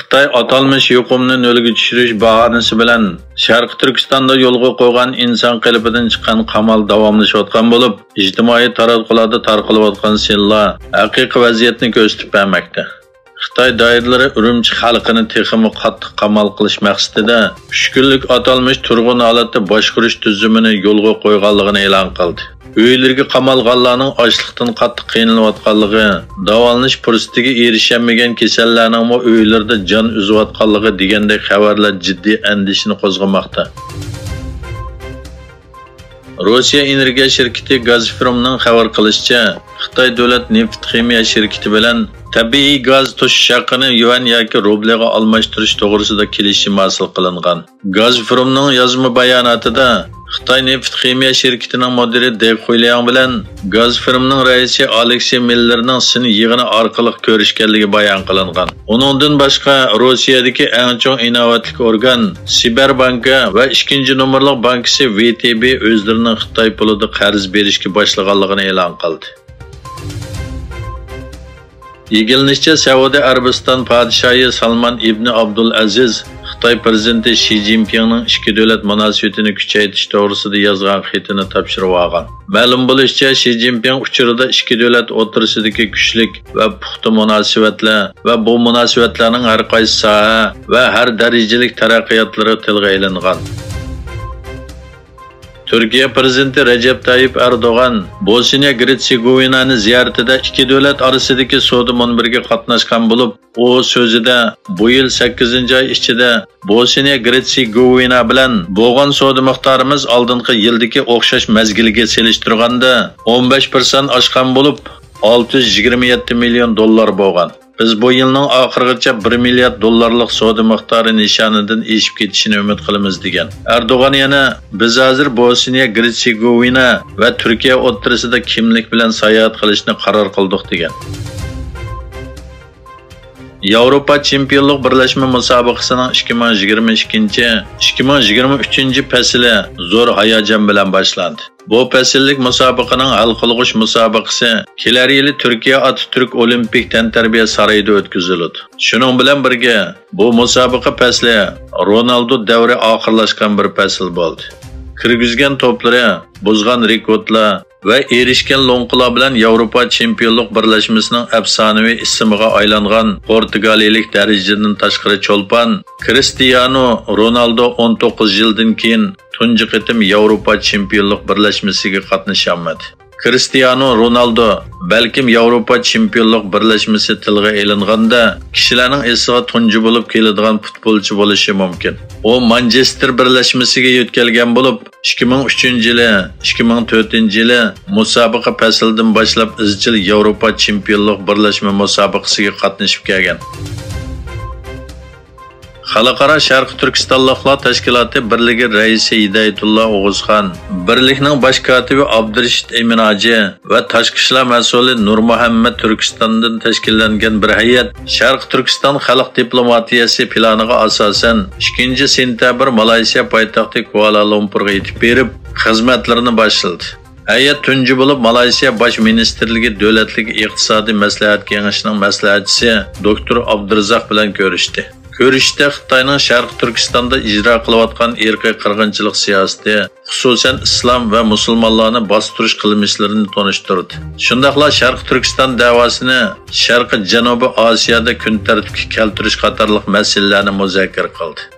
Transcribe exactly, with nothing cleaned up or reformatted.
خىتاي ئاتالمىش يۇقۇمنى نۆلگە چۈشۈرۈش باھانىسى بىلەن شەرقىي تۈركىستاندا يولغا قويغان ئىنسان قېلىپىدىن چىققان قامال داۋاملىشىۋاتقان بولۇپ، ئىجتىمائىي تاراتقۇلاردا تارقىلىۋاتقان سىنلار ھەقىقىي ۋەزىيەتنى كۆرسىتىپ بەرمەكتە. خىتاي دائىرىلىرى ئۈرۈمچى خەلقىنى تېخىمۇ قاتتىق قامال قىلىش مەقسىتىدە ئۈچ كۈنلۈك ئاتالمىش تۇرغۇن ھالەتتە باشقۇرۇش تۈزۈمىنى يولغا قويغانلىقىنى ئېلان قىلدى. ئۆيلىرىگە قامالغانلارنىڭ ئاچلىقتىن قاتتىق قىينىلىۋاتقانلىقى، داۋالىنىش پۇرسىتىگە ئېرىشەلمىگەن كېسەللەرنىڭمۇ ئۆيلىرىدە جان ئۈزۈۋاتقانلىقى دېگەندەك خەۋەرلەر جىددىي ئەندىشىنى قوزغىماقتا. روسىيە ئېنېرگىيە شىركىتى گازپرومنىڭ خەۋەر قىلىشىچە، خىتاي دۆلەت نېفىت خىمىيە شىركىتى بىلەن تەبىئىي گاز توشۇش ھەققىنى يۈەن ياكى روبلىغا ئالماشتۇرۇش توغرىسىدا كېلىشىم ھاسىل قىلىنغان. گازپرومنىڭ يازما باياناتىدا خىتاي نېفىت خىمىيە شىركىتىنىڭ مۇدىرى دې خۇيلياڭ بىلەن گازپرومنىڭ رەئىسى ئالېكسېي مىللېرنىڭ سىن يىغىنى ئارقىلىق كۆرۈشكەنلىكى بايان قىلىنغان. ئۇنىڭدىن باشقا، روسىيەدىكى ئەڭ چوڭ ئىناۋەتلىك ئورگان سىبەربانكا ۋە ئىككىنچى نومۇرلۇق بانكىسى ۋې تې بې ئۆزلىرىنىڭ خىتاي پۇلىدا قەرز بېرىشكە باشلىغانلىقىنى ئېلان قىلدى. ئىگىلىنىشىچە، سەئۇدى ئەرەبىستان پادىشاھى سالمان ئىبنى ئابدۇلئەزىز خىتاي پىرېزىدېنتى شى جىنپىڭنىڭ ئىككى دۆلەت مۇناسىۋىتىنى كۈچەيتىش توغرىسىدا يازغان خېتىنى تاپشۇرۇۋالغان. مەلۇم بولۇشىچە، شى جىنپىڭ ئۇچۇرىدا ئىككى دۆلەت ئوتتۇرىسىدىكى كۈچلۈك ۋە پۇختا مۇناسىۋەتلەر ۋە بۇ مۇناسىۋەتلەرنىڭ ھەر قايسى ساھە ۋە ھەر دەرىجىلىك تەرەققىياتلىرى تىلغا ئېلىنغان. تۈركىيە پىرېزىدېنتى رەجەپ تايىپ ئەردوغان بوسنىيە گېرتسېگوۋىنانى زىيارىتىدە ئىككى دۆلەت ئارىسىدىكى سودا مۇنبىرىگە قاتناشقان بولۇپ، ئۇ سۆزىدە، بۇ يىل سەككىزىنچى ئاي ئىچىدە بوسنىيە گېرتسېگوۋىنا بىلەن بولغان سودا مىقدارىمىز ئالدىنقى يىلدىكى ئوخشاش مەزگىلگە سېلىشتۇرغاندا ئون بەش پىرسەنت ئاشقان بولۇپ، ئالتە يۈز يىگىرمە يەتتە مىليون دوللار بولغان. بىز بۇ يىلنىڭ ئاخىرىغىچە بىر مىليارد دوللارلىق سودا مىقدارى نىشانىدىن ئېشىپ كېتىشىنى ئۈمىد قىلىمىز، دېگەن. ئەردوغان يەنە، بىز ھازىر بوسنىيە گېرتسېگوۋىنا ۋە تۈركىيە ئوتتۇرىسىدا كىملىك بىلەن ساياھەت قىلىشنى قارار قىلدۇق، دېگەن. ياۋروپا چېمپىيونلۇق بىرلەشمە مۇسابىقىسىنىڭ ئىككى مىڭ يىگىرمە ئىككىنچى، ئىككى مىڭ يىگىرمە ئۈچىنچى پەسلى زور ھاياجان بىلەن باشلاندى. بۇ پەسىللىك مۇسابىقىنىڭ ھەل قىلغۇچ مۇسابىقىسى كېلەر يىلى تۈركىيە ئاتاتۈرك ئولىمپىك تەنتەربىيە سارىيىدا ئۆتكۈزۈلىدۇ. شۇنىڭ بىلەن بىرگە، بۇ مۇسابىقە پەسلى رونالدو دەۋرى ئاخىرلاشقان بىر پەسىل بولدى. كىرگۈزگەن توپلىرى، بۇزغان رېكورتلار ۋە ئېرىشكەن لوڭقىلار بىلەن ياۋروپا چېمپىيونلۇق بىرلەشمىسىنىڭ ئەپسانىۋى ئىسمىغا ئايلانغان پورتۇگالىيىلىك دەرىجىدىن تاشقىرى چولپان كرىستىيانو رونالدو ئون توققۇز يىلدىن كېيىن تۇنجى قېتىم ياۋروپا چېمپىيونلۇق بىرلەشمىسىگە قاتنىشالمىدى. كرىستىيانو رونالدو بەلكىم ياۋروپا چېمپىيونلۇق بىرلەشمىسى تىلغا ئېلىنغاندا كىشىلەرنىڭ ئېسىغا تۇنجى بولۇپ كېلىدىغان پۇتبولچى بولۇشى مۇمكىن. ئۇ مانچېستېر بىرلەشمىسىگە يۆتكەلگەن بولۇپ، ئىككى مىڭ ئۈچىنچى يىلى، ئىككى مىڭ تۆتىنچى يىلى مۇسابىقە پەسلىدىن باشلاپ ئىزچىل ياۋروپا چېمپىيونلۇق بىرلەشمە مۇسابىقىسىگە قاتنىشىپ كەلگەن. خەلقئارا شەرقىي تۈركىستانلىقلار تەشكىلاتى بىرلىكى رەئىسى ھىدايەتۇللا ئوغۇزخان، بىرلىكنىڭ باش كاتىپى ئابدۇرېشىت ئىمىنھاجى ۋە تاشقى ئىشلار مەسئۇلى نۇرمۇھەممەت تۈركىستاندىن تەشكىللەنگەن بىر ھەيئەت شەرقىي تۈركىستان خەلق دىپلوماتىيەسى پىلانىغا ئاساسەن، ئىككىنچى سېنتەبىر مالايسىيا پايتەختى كۇئالالۇمپۇرغا يېتىپ بېرىپ، خىزمەتلىرىنى باشلىدى. ھەيئەت تۇنجى بولۇپ مالايسىيا باش مىنىستىرلىكى دۆلەتلىك ئىقتىسادىي مەسلىھەت كېڭىشىنىڭ مەسلىھەتچىسى دوكتور ئابدۇرزاق بىلەن كۆرۈشتى. كۆرۈشۈشتە خىتاينىڭ شەرقىي تۈركىستاندا ئىجرا قىلىۋاتقان ئىرقىي قىرغىنچىلىق سىياسىتى، خۇسۇسەن ئىسلام ۋە مۇسۇلمانلارنى باستۇرۇش قىلمىشلىرىنى تونۇشتۇردى. شۇنداقلا شەرقىي تۈركىستان دەۋاسىنى شەرقىي جەنۇبىي ئاسىيادا كۈن تەرتىپكە كەلتۈرۈش قاتارلىق مەسىلىلەرنى مۇزاكىرە قىلدى.